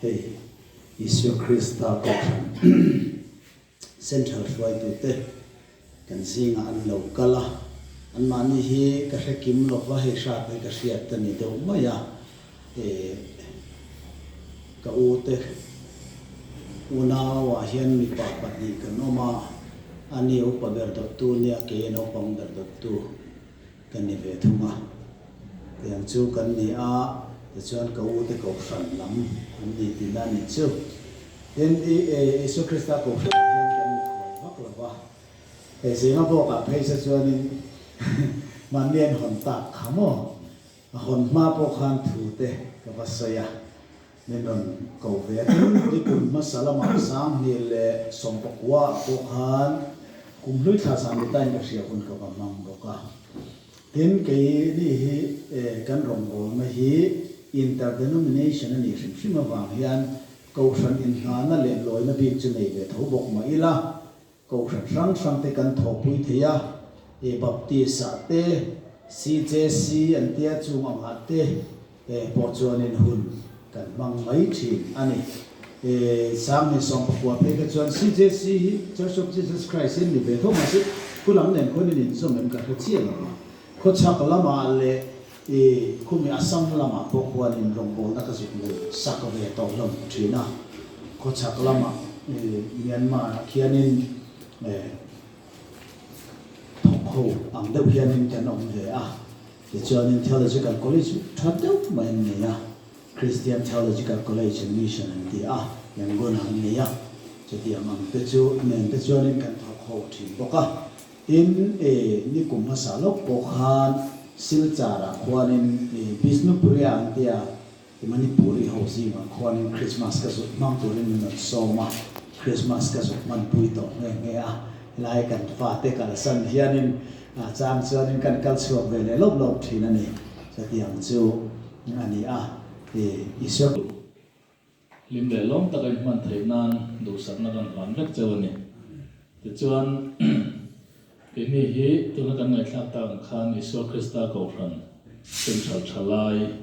Hei Isua Krista Kohhran Central hruaitute kan zingah an lo kal a, anmahni hi ka hre kim lo va, hei hrat hi ka hriat a ni deuh mai a, ka ute unauah hian mipa pahnih kan awm a, ani upa ber dawttu nia kei a naupang ber dawttu. Ka ni ve thung a, tiang chu kan ni a, tichuan ka u te kohhran lam an ni tihna a nih chu. Tin, i Isua Krista kohhranah hian kan mikhual vak lo va, hei zinga bawkah phei che chuanin mahni an hawn tak kha maw? A hawn hma pawh khan thu te ka va sawi a, min rawn ko ve a. Tin, nikum hmasa lamah Sanghnih leh Sawmpakua ah pawh khan kum hlui thla zan ni tain ka hria hun ka va hmang bawk a. Tin, kei ni hi kan rawngbawlna hi interdenomination a nih hrim hrim avang hian Kohhran inhnana leh lawina bik chu nei ve tho bawk mah ila, Kohhran hrang hrang te kan thawhpui thei a, e Baptist ah te, CJC an tia chung angah te e pawh chuanin hun kan hmang mai thin a ni. E Sanghnih 19 phei kha chuan CJC hi Church of Jesus Christ hi an ni ve tho mahse khu lam nen khuan in inzawm em ka hre chiah lo a. Khawchhak lamah leh I khumi Assam lamah pawh khuanin rawngbawlna ka zuk nei sak ve tawh hlawm thin a, khawchhak lamah i Myanmar ah khianin thawk ho ang deuh hianin kan awm ve a, tichuanin Theological College tha deuh mai an nei a, Christian Theological College and Mission an ti a, Yangon ah an nei a, chutiang ang te chu nen te chuanin kan thawk ho thin bawk a. Tin, e, nikum hmasa lawk pawh khan Silchar-ah khuanin e, Bishnupuriya an tia, e, Manipuri ho zingah khuanin Krismas ka zuk hmang turin min rawn sawm a, Krismas ka zuk hmanpui tawh nghe nghe a, helai kan fate kalsan hianin a chang chuanin kan kal chhuak ve leh lawp lawp thin a ni. Chutiang chu a ni a, e, Isua. Hlim leh lawm taka in hman theih nan duhsakna kan hlan vek cheu a ni. Tichuan, keini hi tuna kan ngaihthlak tak ang khan Isua Krista Kohhran Central Thalai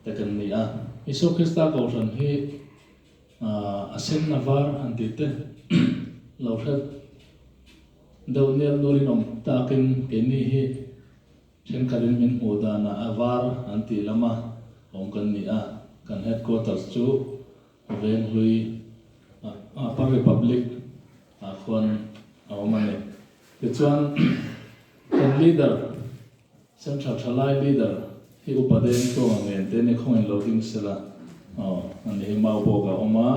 te kan ni a. Isua Krista Kohhran hi a senna var han tih te lo hre deuh nial nualin awm takin keini hi Thenkhatin min hmuh danah a var an tih lama awm kan ni a, kan headquarters chu Venghlui Upper Republic ah khuan a awm a ni. Tichuan kan leader, Central Thalai leader hi Upa Deng Tuanga ngen te ni khawngin lo ding sela aw a ni hi Maubawk a awm a,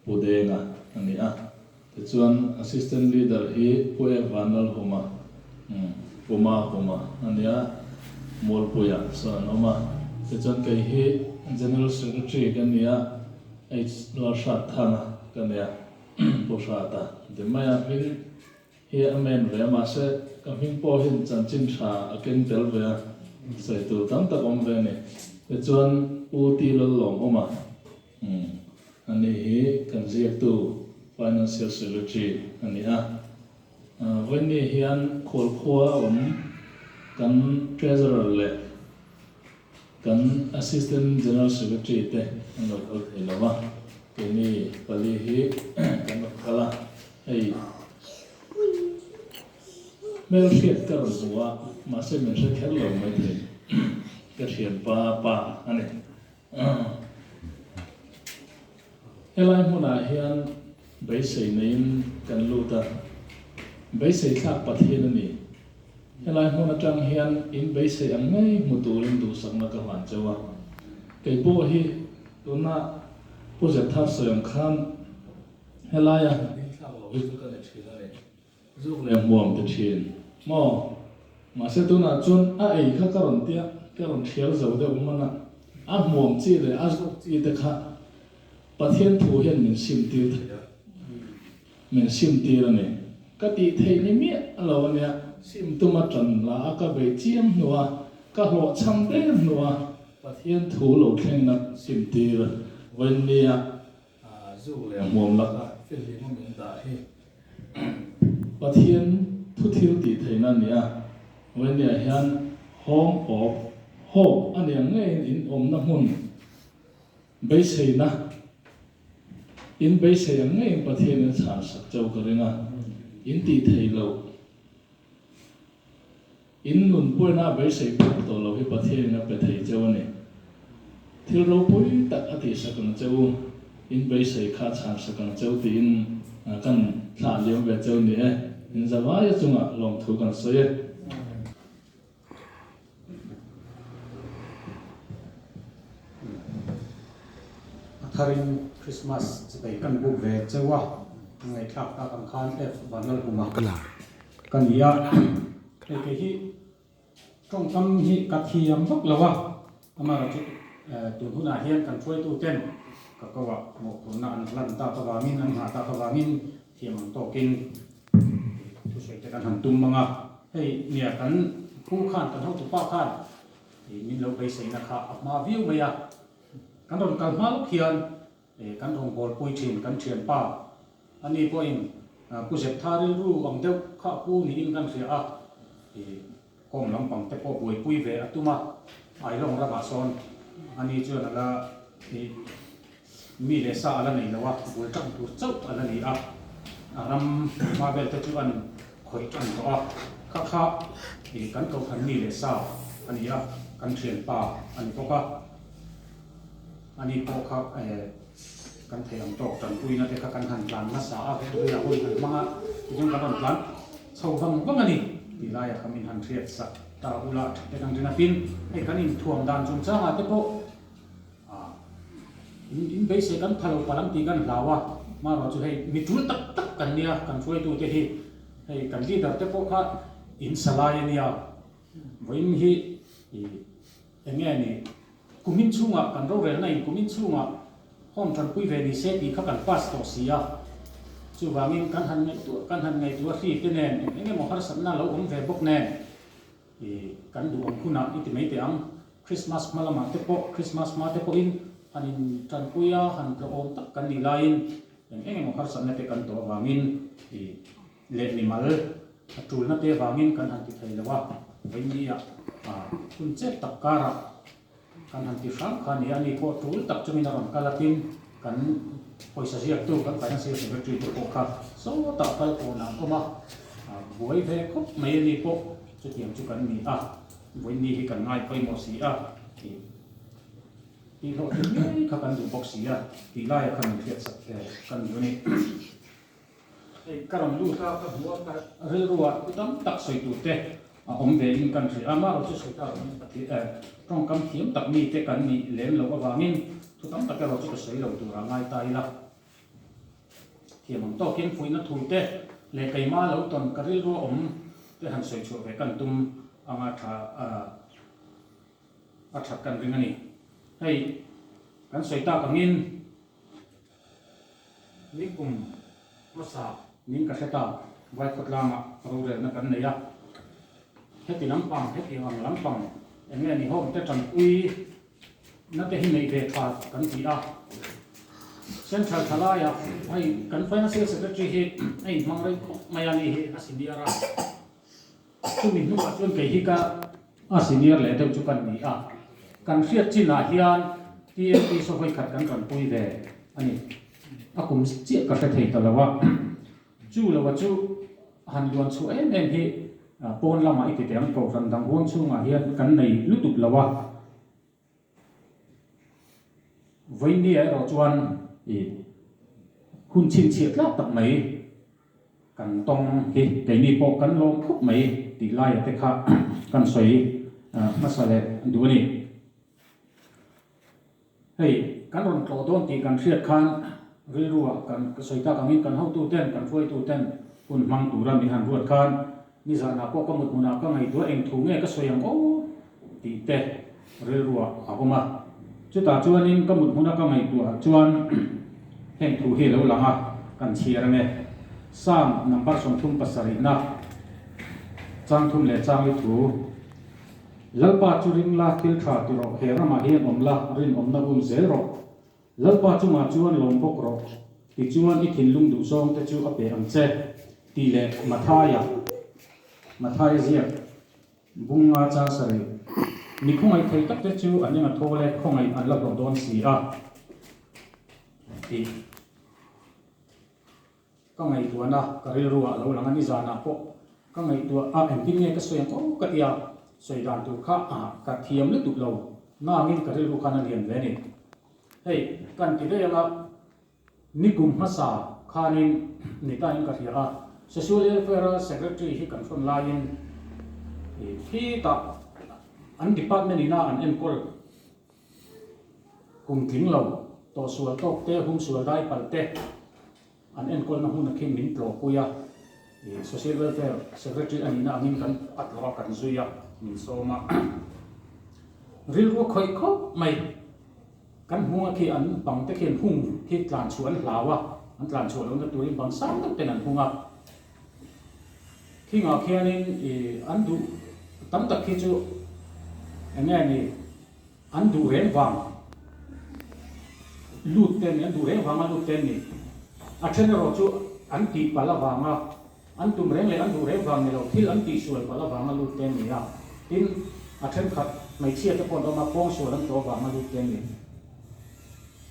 Pu Denga a ni a. Tichuan Assistant Leader hi Pu Ek Vanlalhuma, Pu Mahuma a nia, Mualpuia sawn an awm a. Tichuan kei hi General Secretary ka nia, H Lalhratthanga ka nia, Pu Hrata an ti mai a. Hming hi a men ve a, mahse ka hming pawh hian chanchin tha a keng tel ve a, sawi tur tam tak awm ve a ni. Tichuan U T Lallawmawma, Umm, ani hi kan ziaktu Financial Secretary a ni a. Vawiinni hian khualkhua a awm kan Treasurer leh kan Assistant General Secretary te an lo kal thei lo va, keini pali hi kan rawn kal a, hei hmelhriat ka rawn hmu a, mahse min hre kher lo maithei, ka thianpa pa a ni. Helai hmunah hian beisei neiin kan lut a, beisei thlak Pathian a ni. Helai hmun atang hian in beisei ang ngei hmu turin duhsakna ka hlan cheu a. Kei pawh hi tuna Pu Zethar sawi ang khan helaia hna thlak loh hi chu ka ni thin a ni. Zuk leh hmuam ti thin maw? Mahse tunah chuan a ei kha ka rawn tia, ka rawn thial zo deuh hman a, a hmuam chi leh a zuk chi te kha Pathian thu hian min sim tir thei a, min sim tir a ni. Ka tih theih ni miah lo a nia, sim tuma tan la a ka beih chiam hnua, ka hlawhchham der hnua Pathian thu lo thlengna sim tir vawinia Zuk leh hmuam laka fihlim a min dah hi Pathian thu thil tih theihna a ni a, Vawiniah hian Home of Hope a ni ang ngeiin in awmna hmun Beiseina, In beisei ang ngeiin Pathian in chhan sak cheu ka ring a, in tih thei loh. In nun puaina a beisei phak tawh loh hi Pathian in a pe thei cheu a ni. Thil ropui tak a tih sak ang cheu, in beisei kha a chhan sak ang cheu tiin kan thlah liam ve cheu ni e. In zavaia chungah lawmthu kan sawi e. A tharin Christmas chibai kan buk ve cheu a, ngaihthlak tak ang khan F Vanlalhuma ka ni a, hei kei hi tawngkam hi ka thiam vak lo a, amaherawhchu tun hunah hian kan hruaitu ten ka ko ah mawhphurhna an hlan tak avangin an nghah tak avangin thiam ang tawkin thusawi te kan han tum ang a, hei nia kan pu khan kan hotu pa khan min lo beiseina kha a hma viau mai a, kan rawn kal hma lawk hian kan rawn bawl pui thin kan thianpa ani pawhin Pu Zeptha rilru ang deuh kha pu niin kan hria a, kawng lampang te pawh buaipui ve a tum a, Ailawng ramah sawn ani chuan a la Mi leh sa a la nei lo a, bul tang tur chauh a la ni a, a ram hma vel te chu an khawih tan tawh a, kha kha ih kan kohhran mi leh sa a ni a, kan thianpa a ni bawk a, ani pawh kha eh kan thei ang tawk tanpuina te kha kan han tlan nasa a, vengpuia hun han hmang a, tichuan kan rawn tlan chho vang vang a ni tih laiah kha min han hriat sak ta ula tha te kan rin a, tin hei kan inthuam dan chungchangah te pawh In in beisei kan pha lo palh ang tih kan hlau a, marawh chu hei mi tul tak tak kan nia, kan hruaitute hi hei kan leader te pawh kha in sa lai a nia, vawiin hi ih eng nge ni kumin chhungah kan rorelna in kumin chhungah home tanpui ve ni se tih kha kan pass tawh si a, chuvangin kan han ngaihtuah kan han ngaihtuah hri te nen eng eng emaw harsatna lo awm ve bawk nen. I kan duh ang hunah i ti mai teh ang. Christmas hma lamah te pawh, Christmas hma te pawhin han in tanpui a, han tlawhawm tak kan nih laiin eng eng emaw harsatna te kan tawh avangin i leh mimal a tulna te avangin kan han ti thei lo a, vawinia hun chet tak karah kan han ti hram kha a ni a, ani pawh tul tak chungin a rawn kal a, tin kan pawisa ziaktu kan financial secretary te pawh kha sawtah kal kawnah an awm a, buai ve khawp mai ani pawh chutiang chu kan ni a, vawiin ni hi kan ngai pawimawh si a, tih tih hlawhtling ngei kha kan duh bawk si a, tih laia khan min hriat sak kan duh a ni. Hei ka rawn lut a, ka hmu a, ka rilruah thu tam tak sawi tur te a awm ve in kan hria a, amaherawh chu sawi ta rawh in Pathian eh tawngkam thiam tak mi te kan nih lem loh avangin thu tam tak erawh chu ka sawi lo tur a ngai ta ila. Thiam ang tawkin fuihna thu te leh keimah lo tawn ka rilrua awm te han sawi chhuah ve kan tum anga tha a that kan ring a ni. Hei kan sawi tak angin. Nikum hmasa ning ka hre ta, Vai khawtlangah rorelna kan nei a, heti lampang, heti ang lampang eng nge ni home te tanpui na te hi neih ve tha kan ti a. Central thalaiah hei kan Financial Secretary hi a inhmang rei khawp mai a ni hi a senior a, chumi hnuah chuan kei hi ka a senior leh deuh chu kan ni a, kan hriat chinah hian TMP saw vawikhat kan tanpui ve a ni. A kum chiah ka hre thei ta lo a, chu loa chu han luan chhuah em em hi pawn lamah i ti teh ang kohhran dang huang chhungah hian kan nei lutuk lo a. Vawinia erawh chuan i hun chhinchhiah tlak tak mai kan tawng hi keini pawh kan lawm khawp mai tih laia te kha kan sawi hmasa leh duh a ni. Hei kan rawn tlawh dawn tih kan hriat khan rilruah kan sawi tak angin kan hotuten kan hruaituten hun hmang tura min han ruat khan nizanah pawh ka mut hmunah ka ngaihtuah eng thu nge ka sawi ang aw tih te rilruah a awm a. Chutah chuanin ka mut hmuna ka ngaihtuah chuan heng thu hi lo lang a, kan chhiar ange. Psalm number 37na chang thum leh changli thu. Lalpa chu ring la, thil tha ti rawh, he ramah hian awm la, rinawmna um zel rawh. Lalpa chungah chuan lawm bawk rawh, tichuan i thinlung duhzawng te chu a pe ang che, tih leh Mathaia, Mathaia ziak, Bunga chang sarih, Mi khawngaih thei tak te chu an enga thawl e, khawngaih an la hlawh dawn si a. tih ka ngaihtuahna ka rilru ah lo lang a, nizanah pawh ka ngaihtuah a engtin nge ka sawi ang aw ka tia sawi dan tur kha ah ka thiam lutuk lo nangin ka rilru khan a lian ve a ni. Hei kan ti daih anga nikum hmasa khanin ni tain ka hria a, Social Welfare a Secretary hi kan hrawn laiin khitah an department ina an enkawl Kum tling lo, tawhsual tawk te, humsual dai palh te an enkawlna hmun a khi min tlawhpui a, Social Welfare Secretary a nihna angin kan a tlawh a, kan zui a, min sawm a. Rilru a khawih khawp mai. Kan hmung a khi an bang te khi an hung khi tlan chhuah an hlau a, an tlan chhuah lohna turin bang sang deuh ten an hung a. Khingah khianin an duh tam tak khi chu eng nge ni? An duh reng vang lut te ni, an duh reng vanga lut te ni. A then erawh chu an tih palh avanga, an tum reng leh an duh reng vang ni lo, thil an tihsual palh avanga lut te ni a. Tin, a thenkhat hmeichhia te pawh an awm a, pawngsual an tawh avanga lut te ni.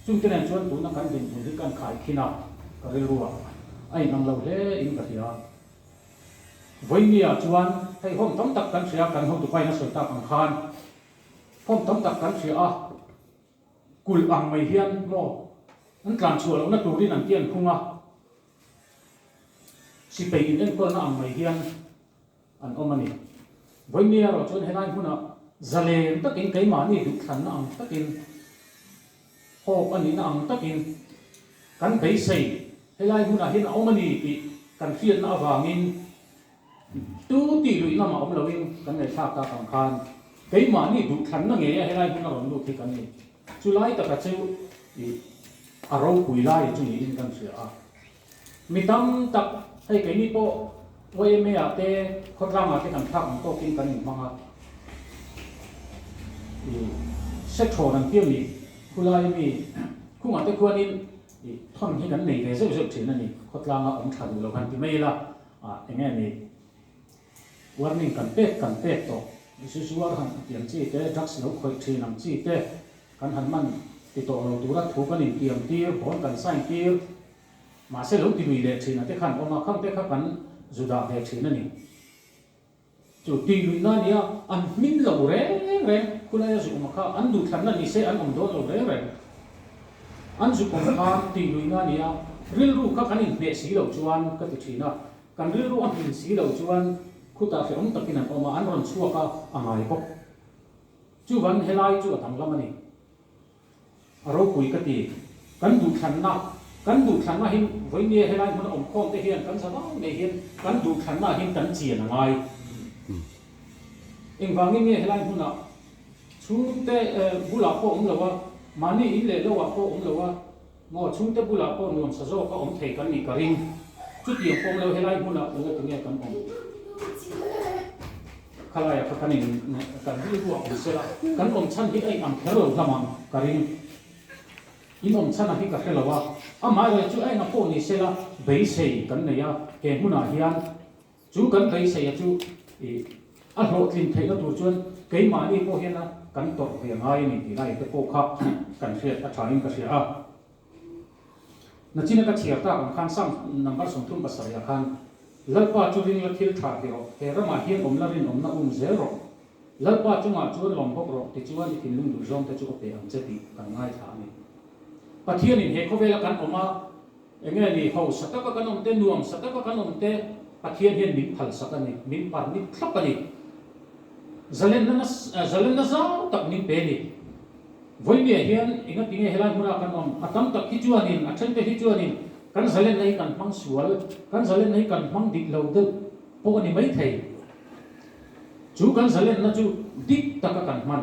Chungte nen chuan tuna kan dinhmun hi kan khaikhin a, ka rilruah a inang lo hle in ka hria. Vawinia chuan hei home tam tak kan hria, kan hotupain a sawi tak ang khan, Home tam tak kan hria a, kulh ang mai hian maw an tlan chhuah lohna turin an tian khung a, sipei in enkawlna ang mai hian an awm a ni. Vawinia erawh chuan helai hmunah zalen takin keimahni duhthlanna ang takin, hope a nihna ang takin kan beisei helai hmunah hian a awm a ni tih kan hriatna avangin Tu tih luih lamah awm loin kan ngaihthlak tak ang khan keimahni duhthlanna ngeia helai hmun a rawn lut hi kan ni. Chu lai taka chu ih a ropui lai chu niin kan hria a. Mi tam tak hei keini pawh YMA ah te khawtlang ah te kan thlak ang tawkin kan inhmang a. Ih sethawn an tia mi khulai mi khungah te khuanin ih thawn hi kan nei ve zeuh zeuh thin a ni. Khawtlanga awm tha duh lo han ti mai ila. Ah enge ni warning kan pek kan pek tawh zu zuar han ti ang chi te drugs lo khawih thin ang chi te kan han man ti tawh lo tura thu kan intiam tir bond kan sign tir mahse lo ti lui leh thin a te khan awm a khang te kha kan zu dah ve thin a ni chu ti lui na nia an hmin lo reng reng khulai a zu awm a kha an duhthlanna ni se an awm dawn lo reng reng An zu kawm khan tih luihna a ni a, rilru kha kan inhneh si loh chuan ka ti thin a, kan rilru a hmin si loh chuan khutah hrehawm takin an awm a, an rawn chhuak a, a ngai bawk. Chuvan helai chu a danglam a ni. A ropui ka ti. Kan duhthlanna, kan duhthlanna hi vawinia helai hmuna awmkhawm te hian kan zavai mai hian kan duhthlanna hian kan chian a ngai. Engvangin nge helai hmunah Chhungte bulah pawh awm lo a, mahni in leh lo ah pawh awm lo a, maw chhungte bulah pawh nuam sa zawk a awm thei kan nih ka ring. Chutiang pawh awm lo helai hmunah eng ati nge kan awm? Khalaiah kha kan in kan rilru ah awm sela, kan awm chhan hi a in ang kher lo hlam ang ka ring. In awm chhan a hi ka hre lo a, amaherawhchu chu a enga pawh ni sela beisei kan nei a, he hmunah hian Chu kan beiseia chu i a hlawhtlin theihna tur chuan keimahni pawh hian a kan tawrh ve ngai a ni tih lai te pawh kha kan hriat a thain ka hria a. Nachina ka chhiar tak ang khan Psalm number 37 ah khan, Lalpa chu ring la thil tha ti rawh, he ramah hian awm la rinawmna um zel rawh, Lalpa chungah chuan lawm bawk rawh tichuan i thinlung duhzawng te chu a pe ang che tih kan ngaithla a ni. Pathianin he khawvela kan awm a, Enge ni, hausa taka kan awm te, nuamsa taka kan awm te, Pathian hian min phalsak a ni, min permit thlap a ni. Zalenna zalenna zau tak min pe a ni. Vawinia hian engati nge helai hmuna kan awm? A tam tak hi chuanin, a thente hi chuanin kan zalenna hi kan hmang sual, kan zalenna hi kan hmang dik lo deuh pawh a ni maithei. Chu kan zalenna chu dik taka kan hman,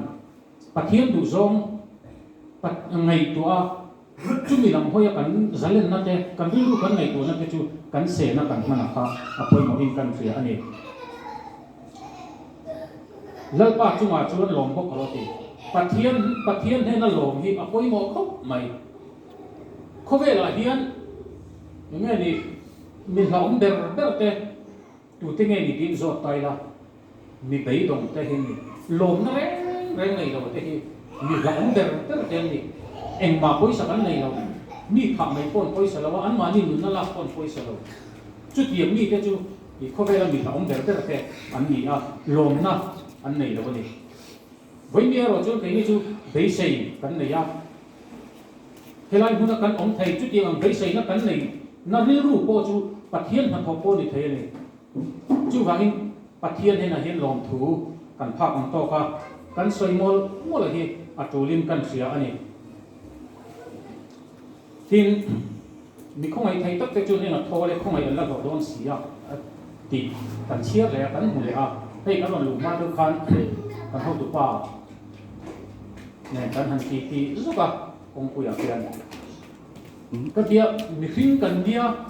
Pathian duhzawng ngaihtuah a, Chumi lam hawia kan zalenna te, kan rilru kan ngaihtuahna te chu kan sena kan hman a kha a pawimawhin kan hria a ni. Lalpa chungah chuan lawm bawk rawh ti. Pathian Pathian hnena lawm hi a pawimawh khawp mai. Khawvelah hian eng nge ni mi hlauhawm ber ber te tute nge ni tiin zawt ta ila mi beidawng te hi ni, lawmna reng reng nei lo te hi mi hlauhawm ber ber te an ni. Engmah pawisa kan nei lo. Mi thah mai paw'n pawisa lo a, anmahni nunna lak paw'n pawisa lo. Chutiang mite chu i khawvela mi hlauhawm ber ber te an ni a, lawmna an nei lo a ni. Vawiin erawh chuan keini chu beisei kan nei a, helai hmuna kan awm thei, chutiang ang beiseina kan nei na rilru pawh chu Pathian hnathawh pawh ni thei a ni. Chuvangin Pathian hnenah hian lawmthu kan phak ang tawk a, kan sawi mawl mawl hi a tulin kan hria a ni. Tin, mi khawngaih thei tak te chuan enga thawl e khawngaih an la hlawh dawn si a tih kan chhiar leh a, kan hmu leh a. Hei kan rawn luh hma deuh khan kan hotupa nen kan han ti ti zuk a kawngpuiah khian. Ka tia mihring kan nia,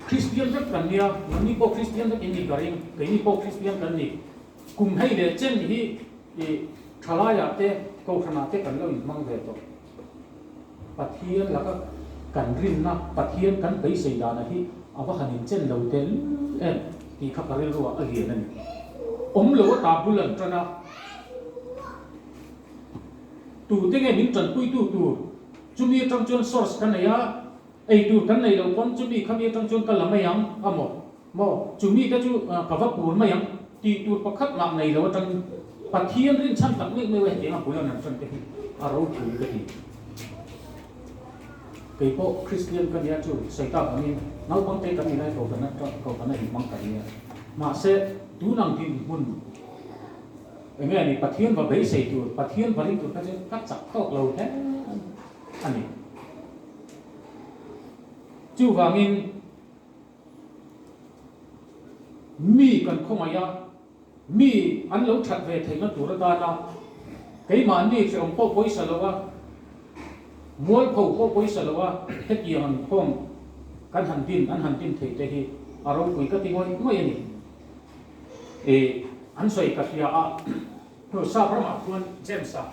Kristian vek kan nia, nangni pawh Kristian vek in ni ka ring, keini pawh Kristian kan ni. Kum hei leh chen hi i thalaiah te kohhranah te kan lo inhmang ve tawh. Pathian laka kan rinna, Pathian kan beisei dana hi a va han inchen lo tel em tih kha ka rilruah a lian a ni. Awm lo a ta bul an tan a, tute nge min tanpuitu tur chumi atang chuan source ka nei a, ei tur kan nei lo pawn chumi khami atang chuan ka la mai ang a maw? Maw? Chumi te chu ka va pur mai ang tih tur pakhat mah nei lo atangin Pathian rinchhan tak meuh meuh a hetiang a bul an an tan te hi a ropui ka ti. Kei pawh Kristian ka nia chu sawi tak angin naupang te kan ni lai ko kan ko kan a inhmang kan nia. Mahse tun ang dinhmun eng nge ni Pathian va beisei tur, Pathian va ring tur kha chu ka chak tawk lo hle a ni. Chuvangin. Mi kan khawngaih a, mi an lo that ve theihna tur atana keimahni hrehawm pawh pawisa lo a, mualpho pawh pawisa lo a hetiang an khawm kan han din an han din thei te hi a ropui ka ti ngawih ngawih a ni. Ih, an sawi ka hria a, hnu sap ramah khuan James-a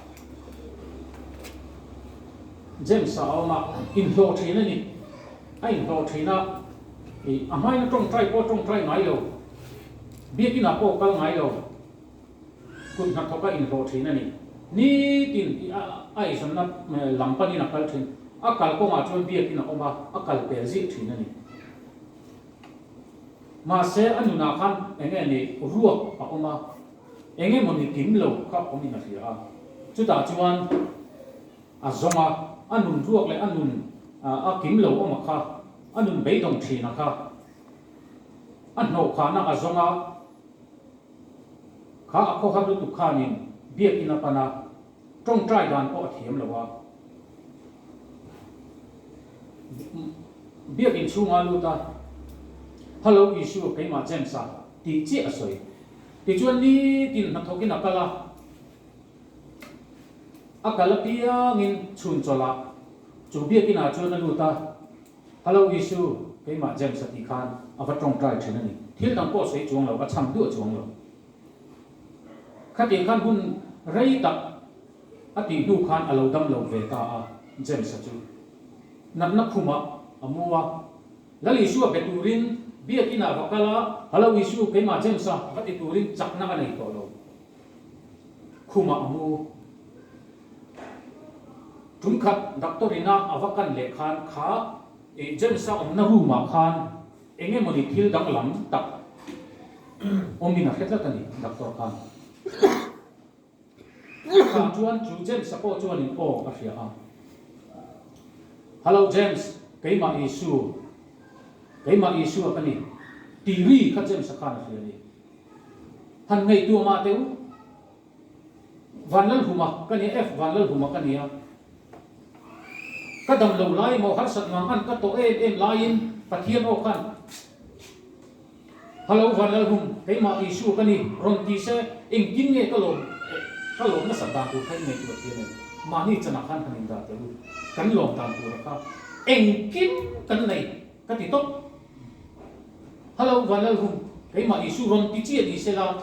James-a a awm a, inhlawh thin a ni. A inhlawh thin a, ih a hmain a tawngtai pawh a tawngtai ngai lo, biakinah pawh a kal ngai lo, kut hnathawk a inhlawh thin a ni. Nitin ih a a eizawnna lam panin a kal thin, a kal kawngah chuan biakin a awm a, a kal pel zih thin a ni. Mahse a nunah khan eng nge ni ruak a awm a, eng emaw ni kim lo kha awmin a hria a, chutah chuan a zawng a, a nun ruak leh a nun a kim lo awm a kha, a nun beidawng thin a kha, a hnawhkhahna a zawng a, kha a khawhar lutuk khanin biakin a pan a, tawngtai dan pawh a thiam lo a, biakin chhunga lut a, Hello Isu, keimah James-a tih chiah a sawi. Tichuan nitin hnathawkin a kal a. A kal apiangin chhun chawlhah chu biakinah chuan a lut a, Hello Isu, keimah James a tih khan a va tawngtai thin a ni. Thil dang pawh sawi chuang lo, a chham duah chuang lo. Khatiang khan hun rei tak a tih hnu khan a lo dam lo ve ta a, James-a chu natna khumah a mu a. Lal Isua be turin biakinah va kal a, Hello Isu, keimah James-a va ti turin chakna a nei tawh lo. Khumah a mu. Tum khat doctor ina a va kan leh khan kha i James-a awmna room-ah khan eng emawni thil danglam tak awmin a hre tlat a ni, doctor khan. Chutah chuan chu James-a pawh chuanin aw a hria a. Hello James, keimah Isu, keimah Isua ka ni, tih ri kha James-a khan a hria a ni. Han ngaihtuah mah teh u. Vanlalhuma ka nia, F Vanlalhuma ka nia. Ka dam lo lai emaw harsat ngang an ka tawh em em laiin Pathian aw khan Hello Vanlalhum, keimah Isu ka ni, rawn ti se engtin nge ka lawm ka lawm nasat dan tur kha i ngaihtuah thiam em? Mahni chanah khan han indah teh u, kan lawm dan tura kha engkim kan nei ka ti tawp. Hello Vanlalhum, keimah Isu rawn ti chiah ni sela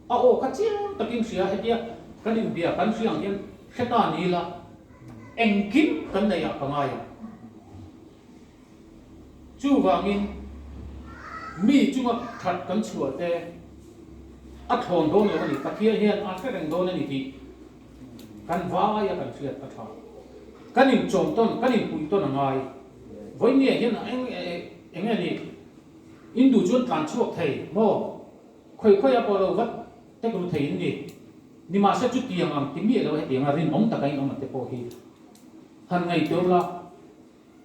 a aw kha chiang takin hria hetia kan inbia kan hria ang hian hre ta ni ila engkim kan neih ah ka ngai ang. Chuvangin mi chunga that kan chhuah te a thlawn dawn lo a ni, Pathian hian a hre reng dawn a ni tih kan vaia kan hriat a tha. Kan inchawm tawn, kan inpuih tawn a ngai. Vawinia hian eng eng nge ni in duh chuan tlan chhuak thei maw? Khawi khawi a pawh lo vat tek ru thei in ni. Nimahse chutiang ang ti miah lo hetianga rinawm taka in awm ang te pawh hi han ngaihtuah ula,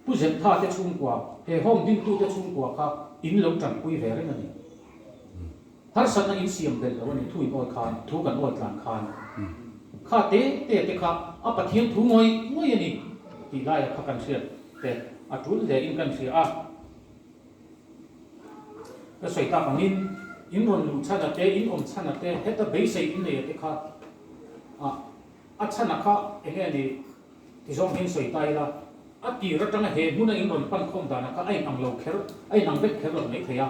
Pu Zeptha te chhungkua, he home dintute chhungkua kha in lo tanpui ve reng a ni. Harsatna in siam belh lo a ni, thu in awi khan, thu kan awi tlan khan. Kha te te te kha a Pathian thu ngawih ngawih a ni tih laia kha kan hriat te a tul hle in kan hria a. Ka sawi tak angin in rawn luh chhan a te, in awm chhan a te, heta beisei in nei a te kha a chhan a kha eng nge ni ti zawng hian sawi ta ila, a tir atanga he hmuna in rawn pan khawm danah kha a inang lo kher, a inang vek kher lo mai thei a.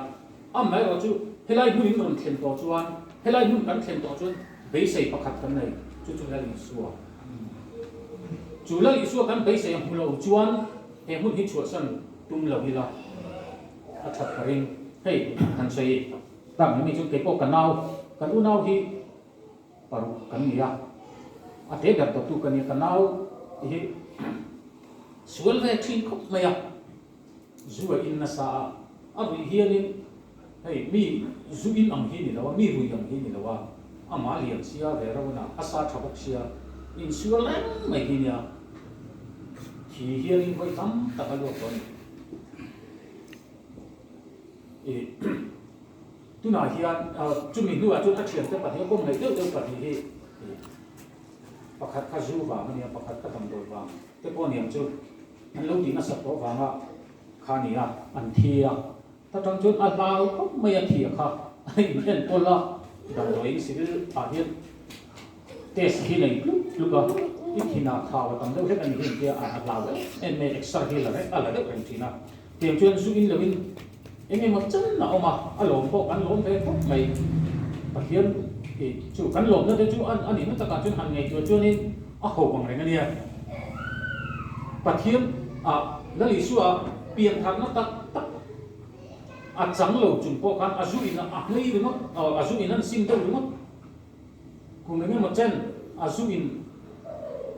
Amaherawh chu helai hmun in rawn thlen tawh chuan, helai hmun kan thlen tawh chuan beisei pakhat kan nei, chu chu Lal Isua. Chu Lal Isua kan beisei a hmu lo chuan he hmun hi chhuahsan tum lo ila a that ka ring. Hei han sawi tak mai mi chu keipawh ka nau, kan unau hi paruk kan ni a, a te ber tawhtu ka nia, ka nau hi sual ve thin khawp mai a, zu a in nasa a, a ruih hianin hei mi zu in ang hi ni lo a, mi rui ang hi ni lo a, amah lian sia ve reuh na, a sa tha bawk sia, insual reng mai hi nia, thi hianin vawi tam tak a luak tawh a ni. Tunah hian chumi hnuah chuan a thiante pahnih a kawm ngaih deuh deuh pahnih hi pakhat kha zu vang a nia, pakhat kha damdawi vang te pawh aniang chu an lo tih nasat tawh vanga kha a ni a, an thi a. Ta tang chuan a hlau khawp mai a thia kha a inenkawl a, damdawiin civil ah hian test hi nei tluk tluk a, i thinah thau a tam deuh hlek a ni hi engtia a hlau em em mai, exer hi a la deuh reng thin a. Tiang chuan zu in loin eng emaw chan a awm a, a lawm pawh kan lawm ve khawp mai. Pathian i chu kan lawmna te chu a nihna takah chuan han ngaihtuah chuanin a ho ang reng a nia. Pathian ah Lal Isua piantharna tak tak a chang lo chung pawh khan a zu in a hlei ringawt, a zu in an sim deuh ringawt. Kum eng emaw chen a zu in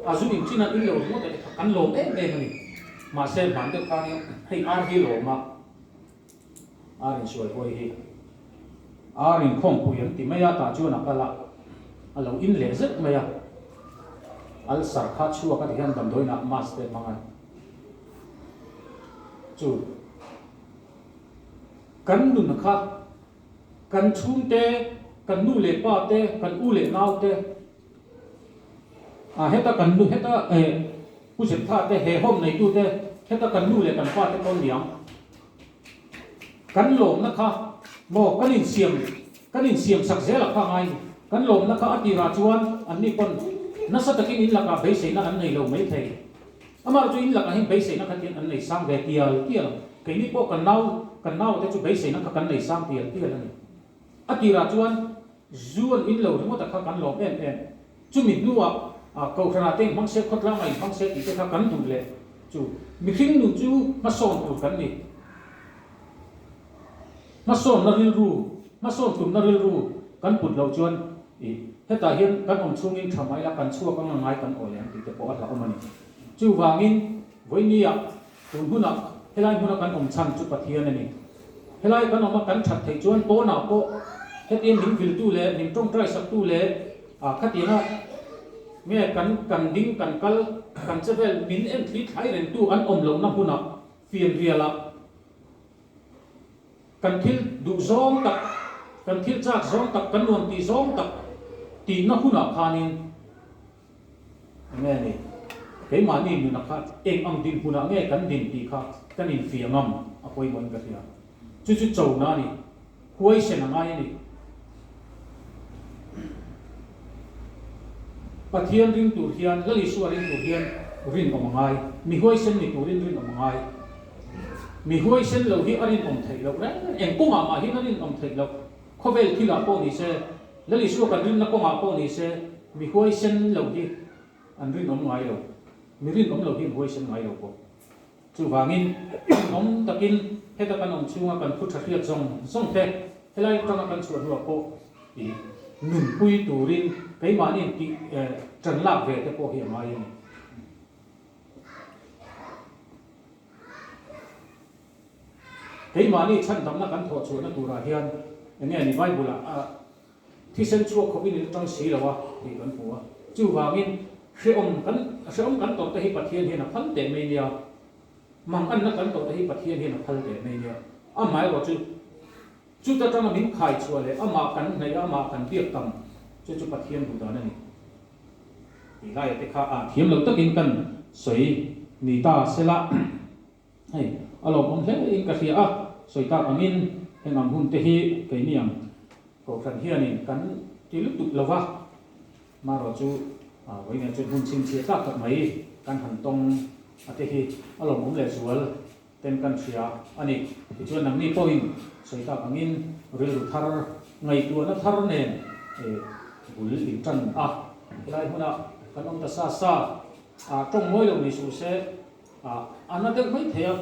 a zu in thin an in lo ringawt a ti kha kan lawm em em a ni. Mahse hman deuh khan hei ar hi lawm a, ar in sual hawi hi ar in khawmpui an ti mai a, tah chuan a kal a, a lo in leh zeuh mai a, ulcer kha chhuak a ti hian damdawiin ah mask te hmang a chu kan nun kha Kan chhungte, kan nu leh pa te, kan u leh nau te, ah heta kan nu heta eh Pu Zeptha te he home neitu te heta kan nu leh kan pa te pawn niang. Kan lawmna kha maw kan insiam kan insiam sak zel a kha ngai ni. Kan lawmna kha a tirah chuan anni pawn nasa takin in lakah beiseina an nei lo maithei. Amah chu in lakah hian beiseina kha tian an nei sang ve tial tial ang. Keini pawh kan nau, kan naute chu beiseina kha kan nei sang tial tial a ni. A tirah chuan zu an in lo ringawt a kha kan lawm em em. Chumi hnuah Kohhranah te inhmang se, khawtlangah inhmang se tih te kha kan duh leh chu mihring nun chu hmasawn tur kan ni. Hmasawnna rilru, hmasawn tumna rilru kan put loh chuan i hetah hian kan awm chhungin tha mai la, kan chhuak anga ngai kan awl em tih te pawh a hlauhawm a ni. Chuvangin vawinia tun hunah helai hmuna kan awm chhan chu Pathian a ni. Helai kan awma kan that theih chuan pawnah pawh hetiang min viltu leh min tawngtai saktu leh khatianga nge kan kan ding kan kal kan che vel min enthli thlai rengtu an awm lohna hmunah fianrialah Kan thil duh zawng tak, kan thil chak zawng tak, kan nuam tih zawng tak tihna hunah khanin eng nge ni? Keimahni nuna kha eng ang dinhmunah nge kan din tih kha kan infiah ngam a pawimawhin ka hria. Chu chu chona a ni, huaisen a ngai a ni. Pathian ring tur hian, Lal Isua ring tur hian rinawm a ngai. Mi huaisen ni turin rinawm a ngai. Mi huaisen lo hi a rinawm theih loh reng reng. Eng kawngah mah hian a rinawm theih loh. Khawvel thilah pawh ni se, Lal Isua kan rinna kawngah pawh ni se, mi huaisen lo hi an rinawm ngai lo. Mi rinawm lo hi an huaisen ngai lo pawh. Chuvangin, rinawm takin heta kan awm chhunga kan thu tha hriat zawng zawng te, helai atanga kan chhuah hnuah pawh i nunpui turin keimahni intih tan lak ve te pawh hi a ngai a ni. Keimahni chhandamna kan thawh chhuahna turah hian eng nge ni Bible-ah a thisen chhuak khawpin in atang si lo a tih kan hmu a. Chuvangin hrehawm kan hrehawm kan tawrhte hi Pathian hian a phal teh mai nia. Manganna kan tawrhte hi Pathian hian a phal teh mai nia. Amaherawh chu chuta tanga min khai chhuah leh amah kan hnaih a, amah kan biak tam chu chu Pathian duh dan a ni. Tih laia te kha a thiam lo takin kan sawi ni ta sela. Hei, a lawmawm hle in ka hria a, sawi tak angin heng ang hun te hi keini ang Kohhran hianin kan ti lutuk lo va, marawh chu vawiin ah chuan hun chhinchhiah tlak tak mai kan han tawng a te hi a lawmawm leh zual ten kan hria a ni. Tichuan nangni pawhin sawi tak angin rilru thar, ngaihtuahna thar nen bul in tan a, helai hmunah kan awm ta sa sa, tawng mawi lo ni suh se. A a na deuh mai thei a,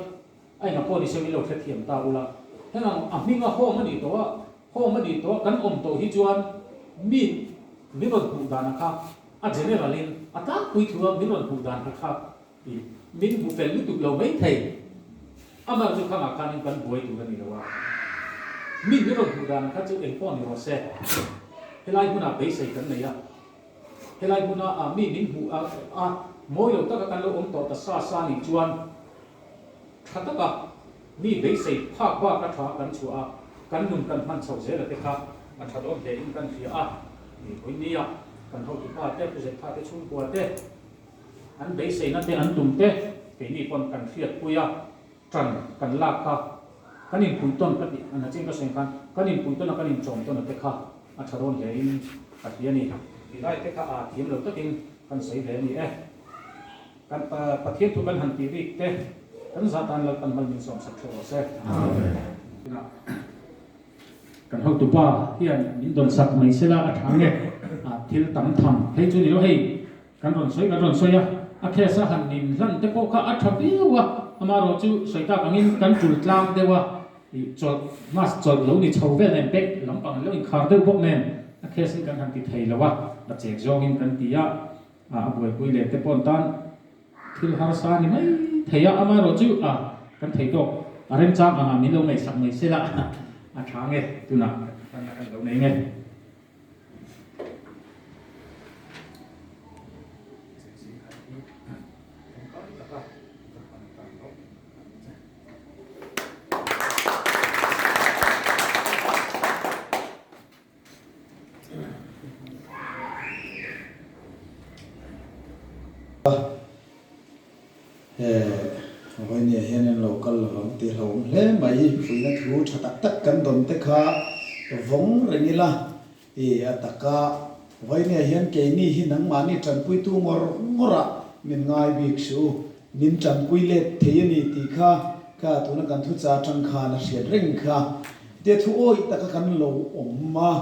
a enga pawh ni se min lo hrethiam ta ula. Heng ang a hminga home a nih tawh a, home a nih tawh a kan awm tawh hi chuan mi min rawn hmuh dan a kha a general in a tlangpui thu a min rawn hmuh dan kha kha i min hmu fel lutuk lo mai thei. Amaherawhchu chu khangah khanin kan buai tur a ni lo a, mi min rawn hmuh dan kha chu eng pawh ni rawh se, helai hmunah beisei kan nei a. Helai hmuna a mi min hmuh a a mawi lo taka kan lo awm tawh ta sa sa nih chuan tha taka mi beisei phak bak a tha kan chhuah a, kan nun kan hman chho zel a te kha a tha dawn hle in kan hria a. Ni Puinia kan hotu pa te, Pu Zetha te chhungkua te an beiseina te an tum te keini pawn kan hriatpui a, tan kan lak kha kan inpui tawn ka tih an hachin ka sawi khan kan inpui tawn a kan inchawm tawn a te kha a tha dawn hle in ka hria a ni. Ti lai te kha a thiam lo takin kan sawi ve a ni e. Kan Pathian thu kan han tih rik te kan zah tan Lalpan mal min sawm sak theuh rawh se. Amen. Kan hotupa hian min dawn sak mai sela a tha nge thil tam tham phei chu ni lo hei. Kan rawn sawi kan rawn sawi a, a case a han nin hlan te pawh kha a tha viau a, amaherawh chu sawi tak angin kan tul tlang deuh a, ih chawlh mask chawlh lo ni chho vel nen bag lampang an lo inkhar deuh bawk nen a case in kan han ti thei lo a, a chek zawngin kan ti a, a buaipui leh te pawh an tan thil harsa ni mai thei a, amaherawh chu a kan thei tawk a remchang angah min lo ngaihsak mai sela a tha nge tunah kan lo nei nge. Vawinia hian an lo kal lovang tih hlauhawm hle mai. Fuihna thu tha tak tak kan dawn te kha vawng reng ila i a taka Vawinia hian keini hi nangmahni tanpuitu ngawr ngawrah min ngai bik suh u. Min tanpui let thei a ni tih kha kha tuna kan thucha atang khan a hriat reng kha. Tia thu awih taka kan lo awm a,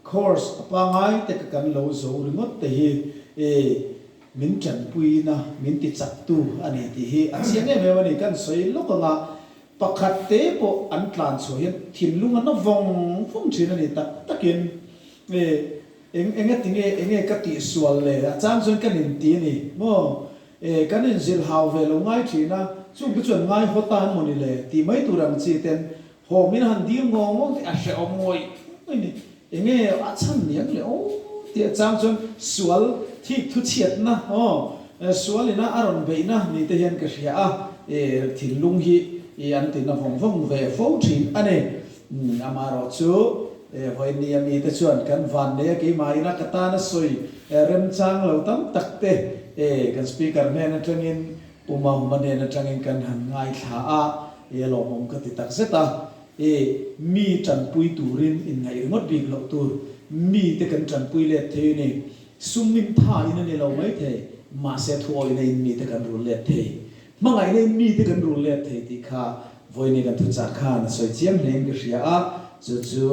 course a pangai taka kan lo zo ringawt te hi i Min tanpuina, min ti chaktu a ni tih hi a chiang em em a ni. Kan sawi lawk anga pakhat te pawh an tlan chhuah hian thinlung an na vawng vawng thin a ni tak takin e eng enga tinge enge ka tihsual le a chang chuan kan inti a ni maw e kan inzilh hau ve lo ngai thin a chung te chuan ngai haw ta an maw ni le tih mai tur ang chi ten haw min han dil ngawng ngawng te a hrehawm ngawih ngawih a ni. Enge a chhan niang le aw tih a chang chuan sual thik thu chhiatna aw sual ina a rawn beihna ni te hian ka hria a, e thinlung hi i an tina vawng vawng ve fo thin a ni. Amaherawh chu e vawiin a mi te chuan kan van nei a keimah ina ka tana sawi remchang lo tam tak te e kan speaker hnen atangin Pu Mahuma hnen atangin kan han ngaithla a, e a lawmawm ka ti takzet a. E, mi tanpui turin inngaih ringawt bik loh tur, mite kan tanpui let thei a ni. Sum min tha in a ni lo mai thei, mahse thuawihna in mite kan rul let thei. Hmangaihna in mite kan rul let thei tih kha vawiin kan thuchah khan a sawi chiang hle in ka hria a, chu chu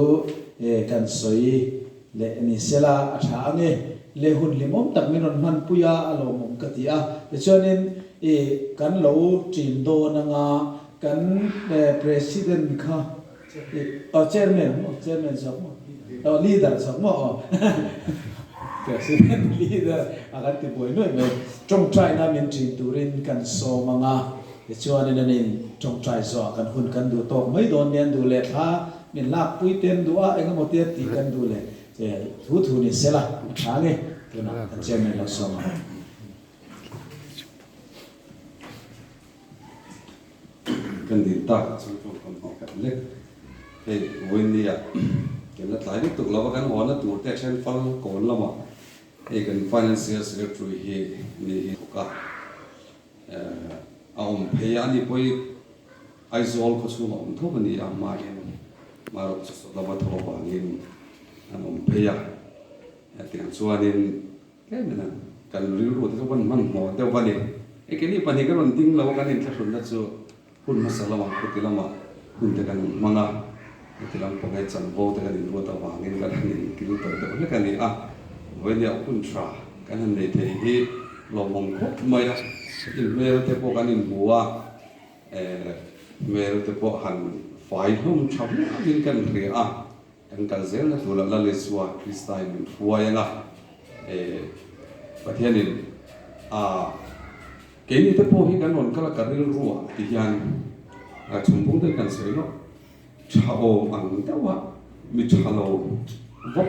e kan sawi leh ni sela a tha ang e. Le hun hlimawm tak min rawn hmanpui a, a lawmawm ka ti a. Tichuanin e kan lo ṭin dawn anga Kan President kha aw Chairman maw Chairman zawk maw aw Leader zawk maw aw President Leader a kan ti buai nuaih mai. Tawngtaina min ṭin turin kan sawm ang a. Tichuanin an in tawngtai zawhah kan hun kan duh tawk mai dawn nia an duh leh thla min lakpui te an duh a, engemaw te tih kan duh leh thu thu ni sela a tha nge tunah kan chairman lo sawm ang. Kan dil tak ah chuan tawngkam hnih khat lek hei vawinia kan la tlai lutuk lo va kan hawn a tur te a then fal kawn lamah hei kan financial secretary hi ni hi thawk a. A awm phei a, ani pawh hi Aizawl khaw chhungah awm tho a ni a, hmain hmarawh chu saw lama tho avangin an awm phei a, hetiang chuanin tlem in kan rilru te chu kan hmanhmawh deuh a ni. Hei keini pahnih kan rawn ding lo a, kan inthlahrunna chu hun hmasa lamah khuti lamah hun te kan hmang a, heti lam pawh hei chanvo te kan inruat avangin kan han inkil tawh deuh hlek a ni a, vawinia hun tha kan han nei thei hi lawmawm khawp mai a, inhmel te pawh kan inhmu a, hmel te pawh han fai hlawm tha viauin kan hria a, kan kal zelna turah Lal Isua Krista in min hruai ang a, Pathianin a. Keini te pawh hi kan rawn kal a ka rilru ah ti hian chhunpung te kan sawi lawk tha awm ang deuh a mi tha lo vawk.